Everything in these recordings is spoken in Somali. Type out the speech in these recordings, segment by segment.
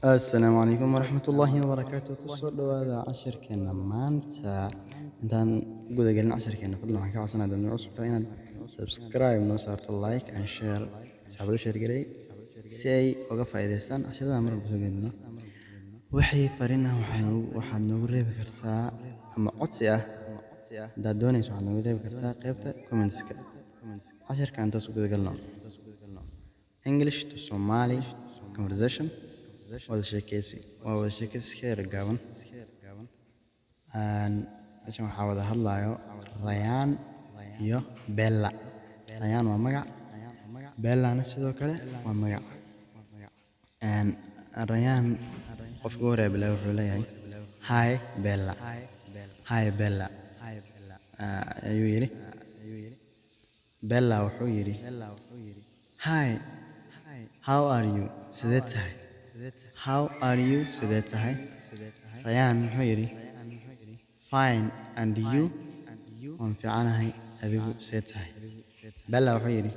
Assalaamu calaykum waraxmatullaahi wabarakaatu. Kusoo dhawaada cashirkeena maanta. Intaan guda gelin cashirkeena, fadlan waxaan ka codsanaa dad cusub tahay inaad subscribe noo saarto, like and share, saxaabada share garey si ay uga faa'iidaystaan casharada mar walba soo gelino. Wixii fariin ah waxaad noogu reebi kartaa ama codsi ah haddaad doonayso, waxaad noogu reebi kartaa qaybta commentska. Cashirka aan toos u guda galno. English to Somali conversation, wada sheekeysi, waa wada sheekeysi iska yar gaaban. Meeshan waxaa wada hadlayo Rayaan iyo Bella. Rayaan waa magac, Bellana sidoo kale waa magac. Rayaan qofka ugu horeeya bilaabay, wuxuu leeyahay, "Hi Bella." "Hi Bella," ayuu yidhi. Bella wuxuu yidhi, "Hi, how are you?" Sidee tahay? "How are you?" Sidee tahay? Rayaan muxuu yidhi? "Fine, and you?" Waan fiicanahay, adigu see tahay? Bella wuxuu yidhi,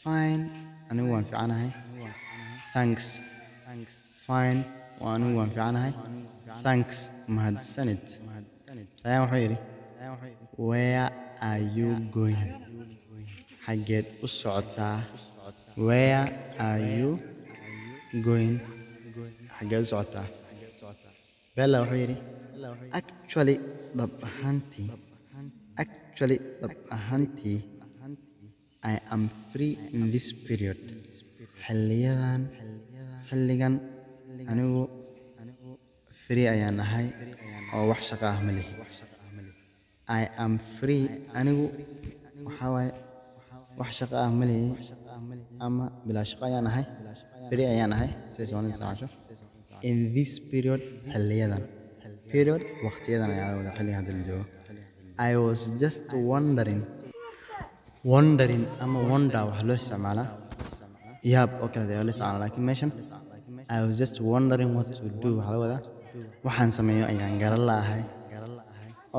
"Fine," anigu waan fiicanahay, "thanks." "Fine," waa anigu waan fiicanahay, "thanks," mahadsanid. Rayaan wuxuu yidhi, "Where are you going?" Xaggeed u socotaa? "Where are you going?" Xaggeed u socotaa? Bella wuxuu yidhi, "Actually," dhab ahaantii. "Actually," dhab ahaantii, "I am free in this period." Xilliyadan, xilligan anigu free ayaan ahay oo wax shaqo ah ma lihi. "I am free," anigu waxaa waaye wax shaqo ah ma lihi ama bilaa shaqo ayaan ahay, free ayaan ahay siday Soomaalida isticmaasho. "In this period," xilliyadan. "Period," waqtiyadan ayaa la wadaa, xilligan hadda la joogo. "I was just wondering." "Wondering" ama "wonder" waxaa loo isticmaalaa yaab oo kale ayaa loo isticmaalaa, laakiin meeshan "I was just wondering what to do" waxaa laga wadaa waxaan sameeyo ayaan garan la'ahay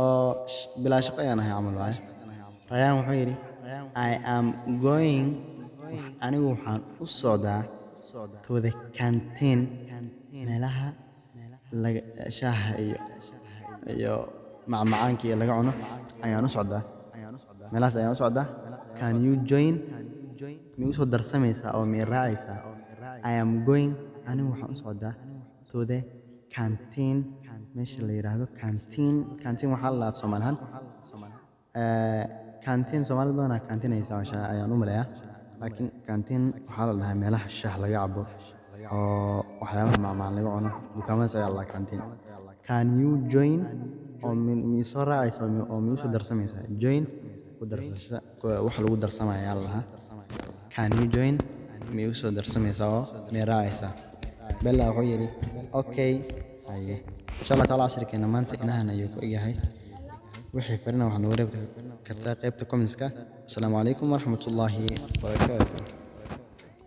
oo bilaa shaqo ayaan ahay camal waaye. Rayaan wuxuu yidhi, "I am going," anigu waxaan u socdaa, "to the canteen," meelaha laga shaaha iyo macmacaanka iyo laga cuno ayaan u socdaa, meelahaas ayaan u socdaa. "Can you join?" Ma igu soo darsamaysaa oo ma i raacaysaa? "I am going," anigu waxaan u socdaa, "to the canteen," meesha la yiraahdo canteen. Canteen waxaa la dhahaa Soomaali ahaan, canteen, Soomaalida badanaa canteen ay isticmaashaa ayaan u maleeyaa, laakiin canteen waxaa la dhahaa meelaha shaah laga cabo oo waxyaabaha macmacaan laga cuno, dukaamadaas ayaa la dhahaa canteen. "Can you join?" Oo mi soo raacaysa oo ma igu soo darsamaysaa? "Join," ku darsasho, wax lagu darsamaya ayaa la dhahaa. "Can you join?" Ma igu soo darsamaysaa oo ma i raacaysaa? Bella wuxuu yidhi, "Okay." Haye, insha Allah taala cashirkeena maanta inahan ayuu ku egyahay. Wixii farina waxaad noogu reebi kartaa qaybta commentska. Asalaamu calaykum waraxmatullaahi wabarakaatuh.